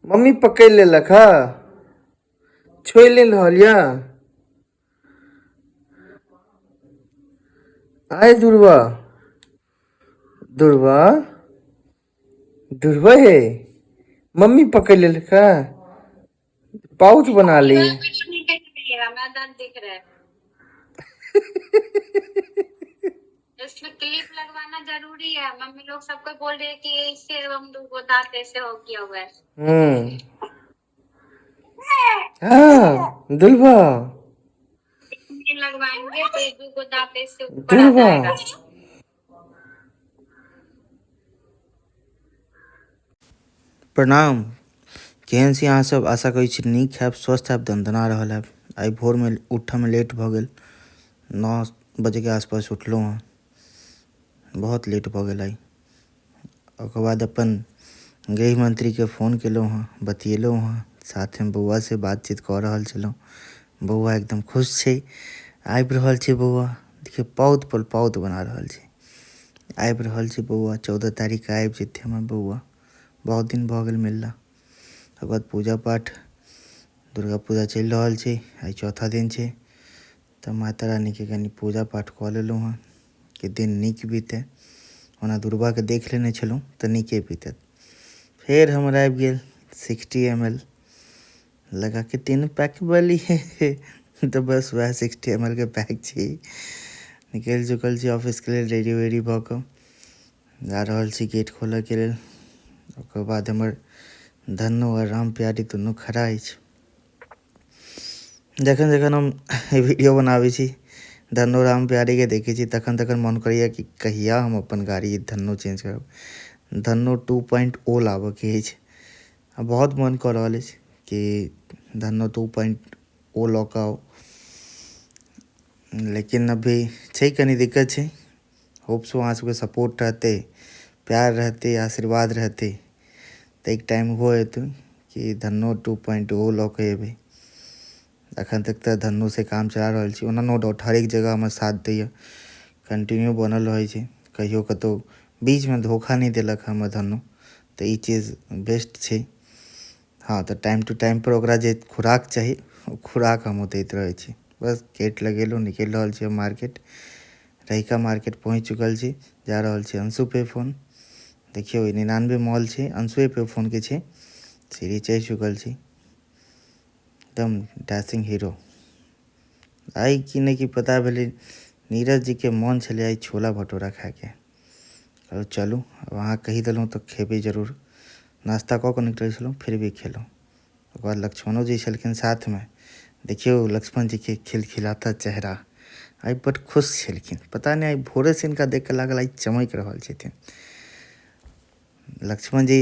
Mummy पकड़ि लेलक हँ, छोड़ि नहि रहल यऽ। आय दुर्बा, दुर्बा, दुर्बा हे, मम्मी पकड़ि लेलक हँ, पाउच बना ली। हमरा दर्द दिख रहा है। इसमें क्लिप लगवाना जरूरी है। मम्मी लोग सबको बोल रहे हैं कि इससे हम दो दांत ऐसे हो गया हुआ है। हाँ दुर्बा लगवाएंगे तो दो दांत ऐसे ऊपर आ दुर्बा जाएगा। प्रणाम, केहन छी अहाँ सब? आशा करै छी नीक हैब, स्वस्थ हैब, दनदना रहल हैब। आइ भोरमे उठऽमे लेट भऽ गेल, 9 बजेके आसपास उठलहुँ हँ, बहुत लेट भऽ गेल आइ। ओकर बाद अपन गृह मंत्रीके फोन केलहुँ हँ, बतियेलहुँ हँ, साथमे बौआसँ बातचीत कऽ रहल छलहुँ। बौआ एकदम खुश छै, आबि रहल छै बौआ, देखियौ पौध पर पौध बना रहल छै। आबि रहल छै बौआ, 14 तारीखके आबि जेतै हमर बौआ, बहुत दिन भऽ गेल मिलला। ओकर बाद पूजा पाठ, दुर्गा पूजा चलि रहल छै, आइ चौथा दिन छै, तऽ माता रानीके कनि पूजा पाठ कऽ लेलहुँ हँ कि दिन नीक बीतै। ओना दुर्गाके देख लेने छलहुँ तऽ नीके बीतत। फेर हमर आबि गेल 60 ml लगा के 3 पैक बली, तऽ बस वएह 60 ml के पैक छी। निकलि चुकल छी ऑफिसके लेल, रेडी वेडी भऽ कऽ जा रहल छी गेट खोलऽके लेल। ओकर बाद हमर धन्नो आ राम प्यारी दुनू खड़ा अछि। जखन जखन हम वीडियो बनाबै छी, धन्नो राम प्यारीके देखै छी, तखन तखन मन करैए कि कहिया हम अपन गाड़ी धन्नो चेंज करब, धन्नो 2.0 लाबऽके अछि। आ बहुत मन कऽ रहल अछि कि धन्नो 2.0 लऽ कऽ आउ, लेकिन अभी छै कनि दिक्कत छै। होप सो अहाँ सबके सपोर्ट रहतै, प्यार रहतै, आशीर्वाद रहतै, तऽ एक टाइम ओहो एतै कि धन्नो 2.0 लऽ कऽ एबै। अखन तक तऽ धन्नोसँ काम चला रहल छी। ओना नो डाउट हरेक जगह हमर साथ दैए, कंटिन्यू बनल रहै छै, कहियो कतहु बीचमे धोखा नहि देलक हमर धन्नो, तऽ ई चीज बेस्ट छै। हँ, तऽ टाइम टू टाइम पर ओकरा जे खुराक चाही ओ खुराक हम दैत रहै छी। बस गेट लगेलहुँ, निकलि रहल छी मार्केट, रहिका मार्केट पहुँचि चुकल छी। जा रहल छी अंशु पे फोन, देखियौ ई 99 मॉल छै, अंशुए पे फोनके छै। सीढ़ी चढ़ि चुकल छी, एकदम डैशिंग हीरो। आइ की नहि की पता भेलै, नीरज जीके मोन छलै आइ छोला भटूरा खायके। कहलहुँ चलू, आब अहाँ कहि देलहुँ तऽ खेबै जरूर। नाश्ता कऽ कऽ निकलल छलहुँ, फिर भी खेलहुँ। ओकर बाद लक्ष्मणो जी छलखिन साथमे। देखियौ लक्ष्मण जीके खिलखिलाता चेहरा, आइ बड खुश छलखिन। पता नहि आइ भोरेसँ हिनका देख कऽ लागल आइ चमकि रहल छथिन। लक्ष्मण जी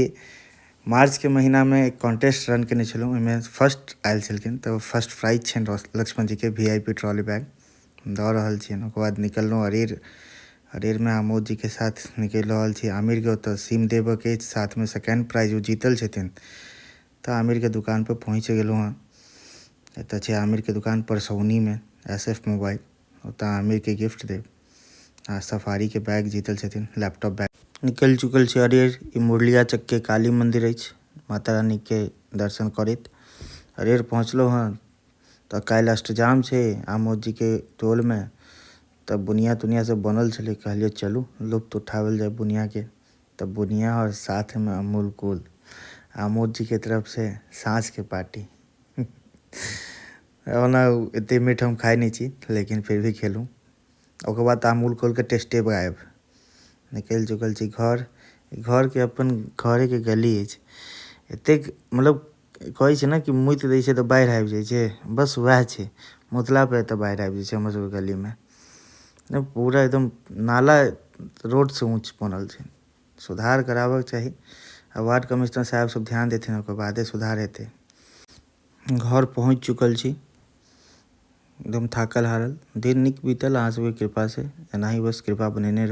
मार्च के महीनामे एक कॉन्टेस्ट रन केने छलहुँ, ओहिमे फर्स्ट आयल छलखिन, तऽ फर्स्ट प्राइज छनि लक्ष्मण जीके VIP trolley bag दऽ रहल छियनि। ओकर बाद निकललहुँ अरेर, अरेरमे आमोद जीके साथ निकलि रहल छी। आमिरके ओतऽ सिम देबऽके अछि, साथमे सेकेंड प्राइज ओ जीतल छथिन, तऽ आमिरके दुकानपर पहुँचि गेलहुँ हँ। एतऽ छै आमिरके दुकान परसौनीमे, SF mobile, ओतऽ आमिरके गिफ्ट देब। आ सफारीके बैग जीतल छथिन, लैपटॉप बैग। निकलि चुकल छी अरेर, ई मुरलिया चकके काली मन्दिर अछि, माता रानीके दर्शन करैत अरेर पहुँचलहुँ हँ। तऽ काल्हि अष्टजाम छै आमोद जीके टोलमे, तऽ बुनिया तुनिया सब बनल छलै, कहलियै चलू लुत्फ उठावल जाय बुनियाके। तऽ बुनिया और साथमे अमूल कूल, आमोद जीके तरफसँ साँझके पार्टी। ओना एते मीठ हम खाइ नहि छी, लेकिन फिर भी खेलहुँ। ओकर बाद तऽ अमूल कूलके टेस्टे गायब। निकलि चुकल छी घर, घरके अपन घरेके गली अछि, एतेक मतलब कहै छै ने कि मुति दै छै तऽ बाढ़ि आबि जाइ छै, बस वएह छै, मुतला पर एतऽ बाढ़ि आबि जाइ छै हमर सबके गलीमे। पूरा एकदम नाला रोडसँ ऊँच बनल छै। सुधार कराबऽके चाही, आ वार्ड कमिश्नर साहेब सब ध्यान देथिन, ओकर बादे सुधार हेतै। घर पहुँचि चुकल छी, एकदम थाकल हारल। दिन नीक बीतल अहाँ सबके कृपासँ, एनाही बस कृपा बनेने रहू।